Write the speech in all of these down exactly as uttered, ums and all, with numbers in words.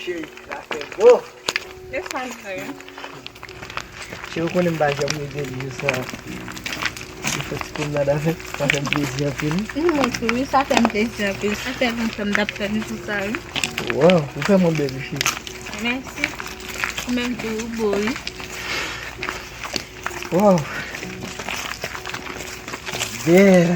Cheri, zafè gwo. E sa l fè? Cheri, ou konnen m pa janm regrèt jou sa. Li fè ti pwomnad avè m, sa fè m plezi anpil. Mwen tou, wi, sa fè m plezi anpil. Sa fè lontan m t ap tann jou sa, wi. Waw, ou fè mwen bèl, wi, cheri. Mèsi. Ou menm tou, ou bo, wi. Wow. Yeah.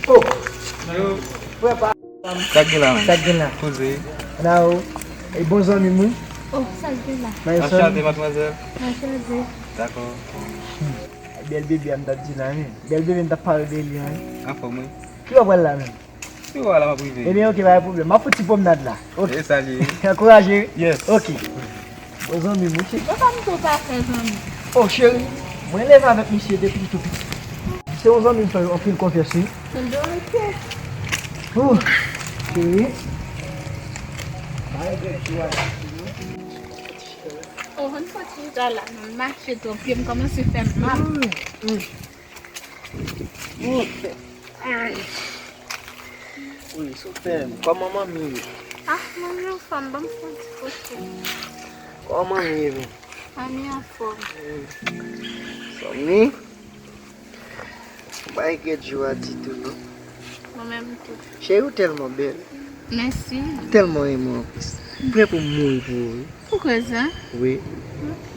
Oh! Yo. Frè pa. Sa k gen la, menm? Sa k gen la? Koze. Nao. E bon zanmi m, wi. Oh, sa k gen la? Anchante, madmwazèl. Anchante. Dakò. Bèl bebe a m t ap di la, wi. Bèl bebe m t ap pale de li, wi. Anfòm, wi. Ki lè w pral la, menm? Yo, ala m ap rive. Ebyen, oke, pa gen pwoblèm. M ap fè ti pwomnad la. Oke. E sa li ye. Ankouraje, wi? Yes. Oke. Bon zanmi m, oke? Yo pa m tou pa fè zanmi. Oh, cheri, mwen leve avèk misye depi l tou piti. Se yon zanmi m fè anpil konfyans, wi. Ebyen, oke. Oh, cheri. Pa regrèt jou a. Oh, ann fè ti chita la, non, m mache twòp, pye m kòmanse fè m mal. Mm, mm. Wi, sou fè m. Kòman manmi ye? Ah, manmi anfòm, ban m fè yon ti kote. Kòman manmi ye, menm? Manmi anfòm. Zanmi, m pa regrèt jou a ditou, non. Mwen menm tou. Cheri, ou tèlman bèl. Mèsi. M tèlman renmen w anplis. M prè pou m mouri pou ou, wi. Ou kwè sa? Wi. Ok.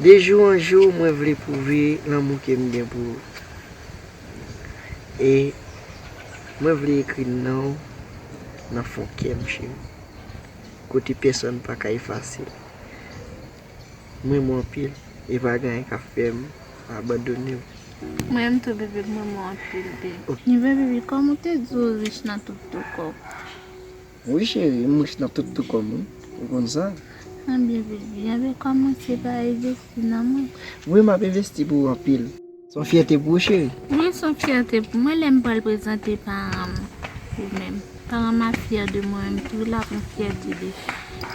De jou an jou, mwen vle pwouve lanmou ke m gen pou ou. E mwen vle ekri non w nan fon kè m, cheri. Kote pèsonn pa ka efase l. M renmen w anpil, e pa gen anyen k ap fè m abandone w. Mwen menm tou, bebe, m renmen w anpil, bebe. Ok. Ebyen, bebe, kòm ou te di w rich nan tout tou kò w. Wi, cheri, m rich nan tout tou kò m, wi. Ou konn sa? Ebyen, bebe, ebyen, kòmanse pa envesti nan mwen. Wi, m ap envesti pou ou anpil. Se yon fyète pou ou, cheri? Wi, se yon fyète pou mwen lè m pral prezante paran m ou menm. Paran m ap fyè de mwen menm tou, l ap yon fyète de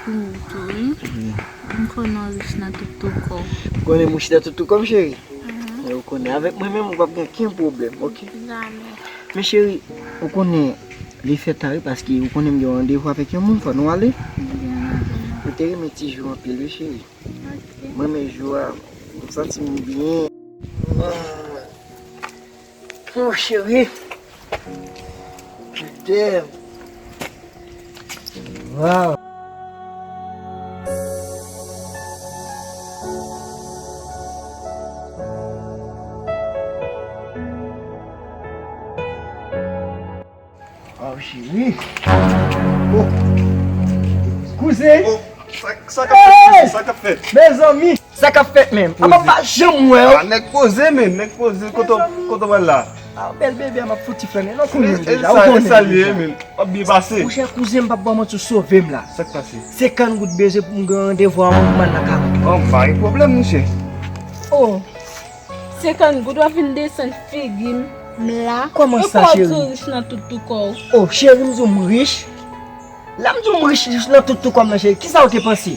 pou ou tou, wi. Wi. M konnen w rich nan tout tou kò w. Ou konnen m rich nan tout tou kò m, cheri? Mhm. E ou konnen, avèk mwen menm, ou p ap gen okenn pwoblèm, oke? Jamè. Men cheri, ou konnen, li fè ta wi, paske ou konnen m gen yon randevou avèk yon moun, fò nou ale. Ebyen, m ale. Ou te renmen ti jou anpil, wi, cheri. Ok. Mwen, men jou a, m santi m byen. Oh, cheri. Je t'aime. Wow. Oh, cheri. Oh. Kouzen. Oh, sa, sa k ap fèt, mesye? Sa k ap fèt? Mezanmi, sa k ap fèt menm? Apa m pa janm wè w. Ah, nèg poze, men, nèg poze. Kote w, kote w pral la? Ah, bèl bebe a, m ap fouti flannen. Non, kouzen deja, ou konnen deja. W ap byen pase. Monchè, kouzen, m p ap ba w manti, w sove m la. Sa k pase? Senkant goud bezwen pou m gen randevou a yon moun nan karant. Oh, pa gen pwoblèm, monchè. Oh. Senkant goud, w ap vin desann figi m la. Kòman sa, cheri? E kòman w di w rich nan tout tou kò w? Oh, cheri, m di w m rich. Lè m di w m rich nan tout tou kò m nan, cheri, kisa w te panse?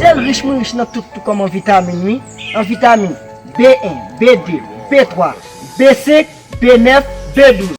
Sèl rich mwen rich nan tout tou kò m an vitamin, wi. An vitamin B en, B de, B twa, B senk, B nèf, B douz.